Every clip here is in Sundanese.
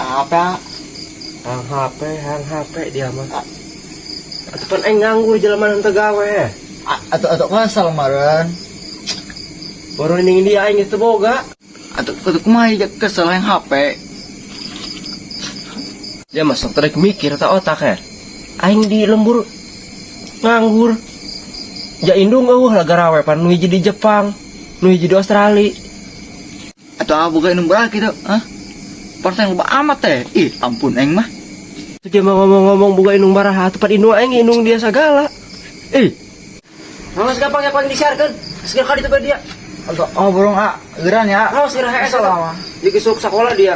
HP. Hang HP dia mah. Atuh pan aing nganggur jelema henteu gawe. Atau atau kesel maren. Baru ning dia aing geus teu boga. Atau atau kumaha ya kesel yang HP. Dia mah sok terek mikir ta otak ya. Aing di lembur nganggur. Ja indung eueuh lah garawe pan nu hiji di Jepang, nu hiji di Australia. Atau apa boga indung berapa gitu? Hah? Persen loba amat teh. Ih, ampun aing mah. Itu dia mah ngomong-ngomong boga indung baraha, atuh pan indung aing indung dia sagala. Eh. Awas gampang ya paling disiarkeun. Segera kali itu dia. Atau oh burung ah, geuran ya. Awas segera hees Kesel eta. mah. Jadi kesuk sekolah dia.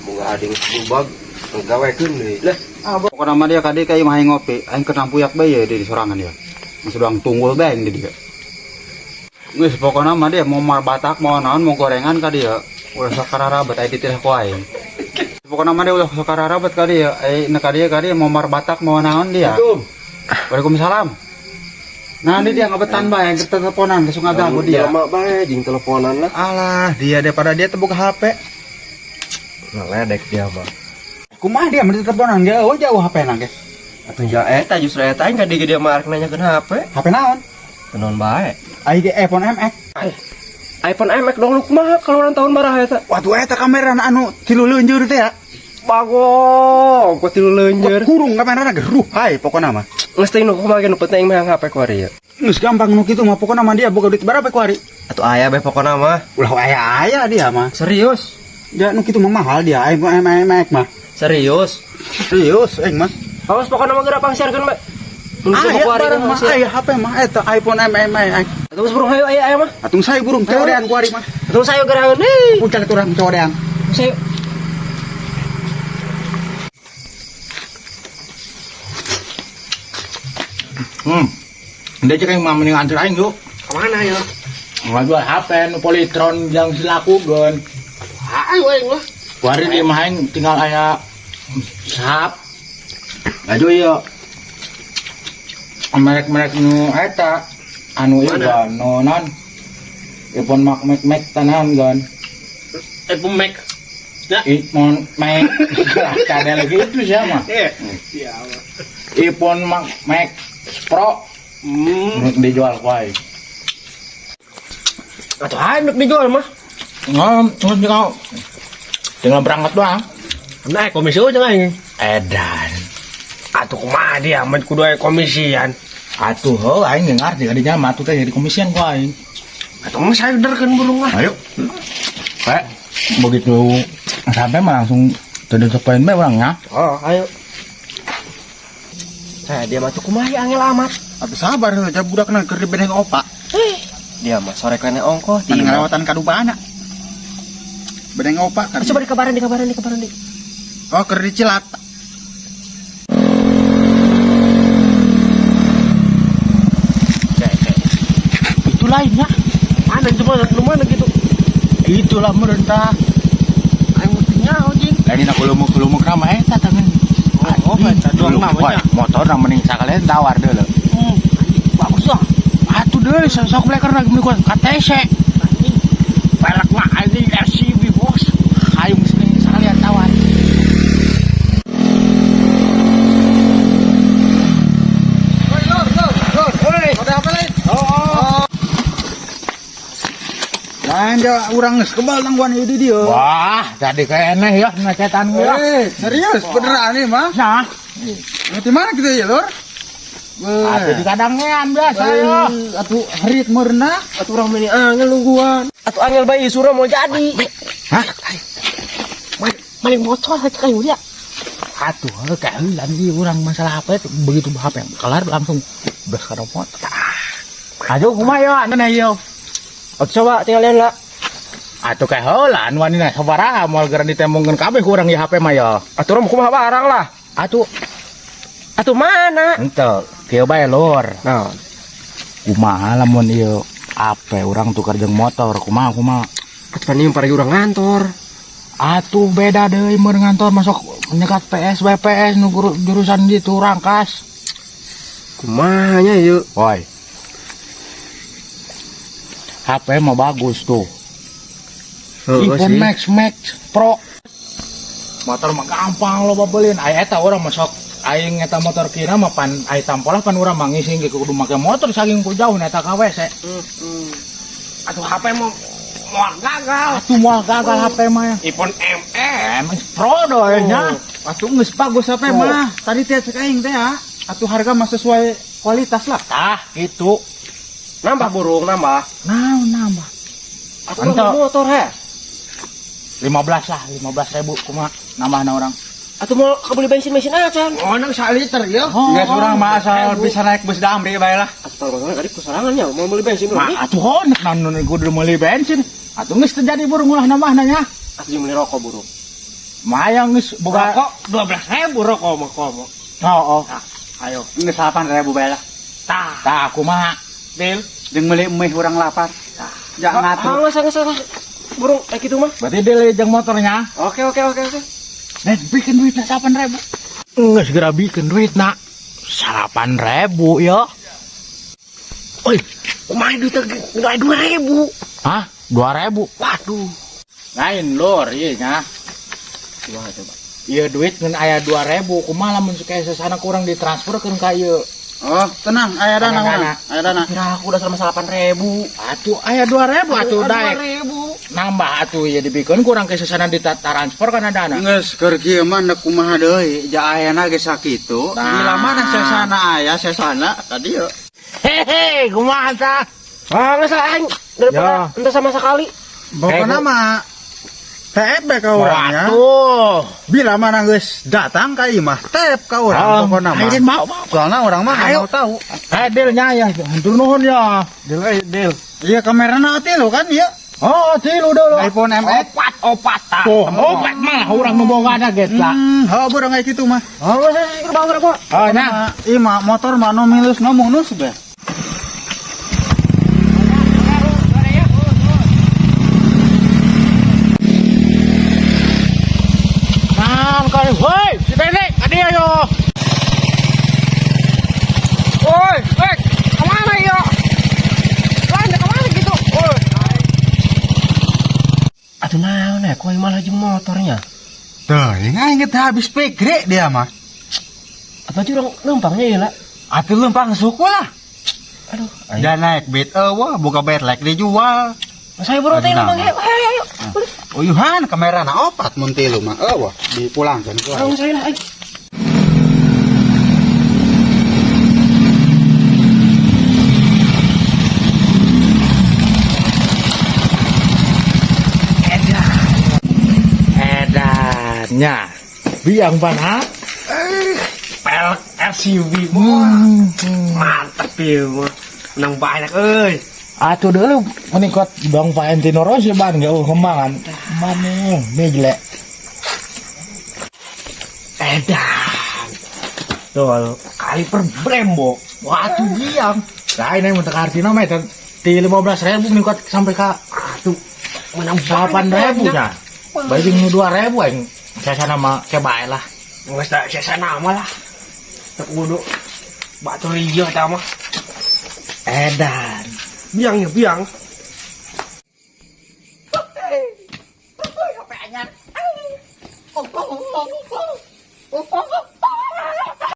Boga ading bubag ngagawekeun deui. Lah, Pokokna mah dia kadi kayak mah ngopi, aing kena puyak bae ya di sorangan dia. Masih doang tunggul bae aing di dia. Geus pokokna mah dia mau marbatak, mau naon, mau gorengan ka dia. Ulah sok kararabat aya ditilah ku aing. Pokokna mah dia ulah sok kararabat ka dia, ai na ka dia mau marbatak, mau naon dia. Waalaikumsalam. Nah, ini dia ngabetan bae yang teleponan geus ngaganggu dia. Jelema bae jeung teleponan lah. Alah, dia daripada dia teu boga HP. Ngeledek dia mah. Kumaha dia mah teleponan ge eueuh jauh HP na ge. Atuh ja eta justru eta aing ka dia mah arek nanyakeun HP. HP naon? Tenon bae. Ai ge iPhone MX. iPhone MX dong lu kumaha keluaran tahun baraha eta? Waduh eta kamera anu tilu leunjur teh ya. Bagong, kok tilu leunjur. Kurung kamerana geruh hai pokona mah. Geus teh nu kumaha ge nu penting mah HP ku ari ya. Geus gampang nu kitu mah pokona mah dia boga duit berapa ku ari. Atuh aya bae pokona mah. Ulah aya-aya dia mah. Serius? Ya nu kitu mah mahal dia iPhone MX mah. Serius? Serius aing mah. Awas pokona mah geura pangsiarkeun bae. Mun Aya ku ari barang mah aya HP mah eta iPhone MX. Atuh geus burung hayu aya aya mah. Atung saya burung codean ku ari mah. Atuh sayo geura heuh. Puncak urang codean. Sayo. Dia cek yang mah mending antar aing yuk. Kemana ya? Ngajual HP nu Polytron yang dilakukeun. Ayo aing lah. Kuari di imah aing tinggal aya sahap. Aduh ieu. Merek-merek nu eta anu ieu gan nu non. iPhone Mac Mac Mac tanahan gan. iPhone Mac. Ya. iPhone Mac. Kada lagi itu siapa? Iya. iPhone Mac Mac Pro. Dijual ku aing. Atuh aing nuk dijual mah. Nggak, tinggal tinggal berangkat doang. Nah, komisi aja aing. Edan. Atuh kumaha dia mah kudu aya komisian. Atuh heuh aing geus ngarti kadinya mah atuh teh jadi komisian ku aing. Atuh mah saya derkeun burung lah. Ayo. Kayak begitu sampai mah langsung to the point bae urang nya. Oh, ayo. Nah, dia mah tuh kumaha angel amat. Atuh sabar heuh ja budakna keur dibeneng opa. Dia mah sore kene ongkoh Mana ngalewatan kadubana. Beneng opa keur. Coba dikabarin, dikabarin, dikabarin, di. Oh, keur dicilat. Itu lainnya. Mana itu mana lu mana gitu. Itulah merentah. Aing mesti nyaho jeung. Lain aku lumuk-lumuk nama eta tangan. Oh, eta doang mah Woi, banyak. motor na mending sakalian tawar deuleu. Bagus lah. Atuh deui sok bleker lagi mending KTC. Anjing. Pelek mah anjing RCB bos. Ayo mesti sekalian tawar. Lain dia urang geus kebal tangguhan ieu di dieu. Wah, tadi kayaknya ya ngecetan gue. Eh, serius beneran nih mah. Nah, Di mana gitu ya, Lur? atuh di kadangean biasa ya. Atuh harit meurna. Atuh urang meni angel nungguan. Atuh angel bae surah mau jadi. Hah? Maling motor aja kayak dia. Atuh, heuh kaeulan ieu urang masalah HP begitu HP kelar langsung beres kana motor. Aduh, kumaha ya anu ieu? Atuh coba tinggal lihat lah. Atuh kaeulan wanina sabaraha moal geura ditembongkeun kabeh ku urang ieu HP mah ya. Atuh urang kumaha barang lah. Atuh, Atuh mana? henteu, kieu bae lur. Nah, Kumaha lamun ieu HP urang tukar jeung motor, kumaha kumaha. atuh pan ieu paragi urang ngantor. Atuh beda deui mun ngantor masuk nyekat PS BPS nu jurusan ditu rangkas. Kumaha nya ieu? Woi. HP mah bagus tuh. iPhone Max Max Pro. Motor mah gampang lo babelin. Aya eta urang mah sok aing eta motor kira mah pan aya tampolah pan urang mah ngising ge kudu make motor saking ku jauh eta ka WC. Atuh HP mau moal gagal. Atuh moal gagal HP mah ya. iPhone MM. Emang Pro doy nya. Atuh geus bagus HP mah. Tadi teh cek aing teh ya. Atuh harga mah sesuai kualitas lah. Tah gitu. Nambah burung, nambah. Nah, nambah. Aku mah motor he. 15 lah, 15 ribu kumaha nambahna urang. Atau mau kebeli bensin aja. Oh, nang liter ya. Oh, Geus urang mah asal bisa naik bus Damri bae lah. Atau kalau tadi kusorangan ya mau beli bensin Mah atuh hon naon kudu meuli bensin. Atuh geus terjadi burung ulah nambahna nya. Atau jeung beli rokok burung. Mayang geus boga Rokok 12 ribu rokok mah komo. Oh. Ayo. Geus 8.000 bae lah. Tah. Tah kumaha? Deal. Jeung meuli mie urang lapar. Jangan ngatur. Ah, nggak salah. Burung kayak gitu mah. Berarti deal jeung motornya. Oke. Dan bikin duitna 8 ribu. Nggak segera bikin duit nak. 8 ribu ya. Oi, kumaha duitnya nggak 2 ribu. Hah? 2 ribu? Waduh. Lain lur, iya nya. Kumaha coba? Iya duit ngan aya 2 ribu. Kumaha lamun kayak sesana kurang ditransfer ke ieu. Oh, tenang, aya dana Tenang, urang. dana. Aya dana. Kira aku udah sama 8 ribu. Atuh aya 2 ribu atuh daek. 2 ribu. Nambah atuh ya dibikeun kurang ke sesana ditransfer kana dana. Geus keur kieu mah neuk kumaha deui, ja ayana geus sakitu. Nah. Bila mana sesana aya sesana tadi yeuh. Hehe, kumaha tah? Ah, nggak salah aing. Daripada Ya. entah sama sekali. Pokona mah TP ka urang nya. Atuh. Bila mana geus datang ka imah tep ka urang pokona mah. Ayo, mau mau. Soalna urang mah Ayo. mau tahu. Eh, dealnya ya, hatur nuhun ya. Deal eh deal. Iya kamerana tilu kan ieu. Oh, tilu dulu. iPhone MX. Opat opat tah. Tuh, opat malah urang nu boga ge lah. Heuh urang kayak kitu mah. Oh, nggak salah, bang, berapa? Oh, nah. Ieu mah motor mah no minus no minus be. Nah, kali, woi, si Benek, adi ayo. Woi, woi, kemana yo? Lain kemana gitu? Woi. Aduh, naon ya, kok malah jeung motornya. Tuh, aing teh habis pikir dia mah. Apa sih orang numpangnya ya lah? Atuh lempang suku lah. Aduh, ayo. Dan naik beat eueuh buka betlek dijual. Saya baru teh Aduh, numpang nah. ayo, ayo, ayo. Uyuhan kamera na opat mun tilu mah eueuh dipulangkeun ku Ayo aing. saya lah, ayo. Edannya. Biang pana. Pelek SUV. Mantep ya, mah. Menang banyak euy. Atuh dulu meningkat Bang Valentino Rossi ban gak kembangan. Mana nih jelek. Edan. Tuh, kaliper Brembo. Wah, tuh biang. Nah, ini untuk Artina mah itu di 15 ribu meningkat sampai ke Aduh, menang 8 ribu nya. Baik nu 2 ribu aing. Saya sana mah kebae lah. Nggak usah saya nama lah. Tak kudu batu rijo eta mah. Edan. Biang ya biang.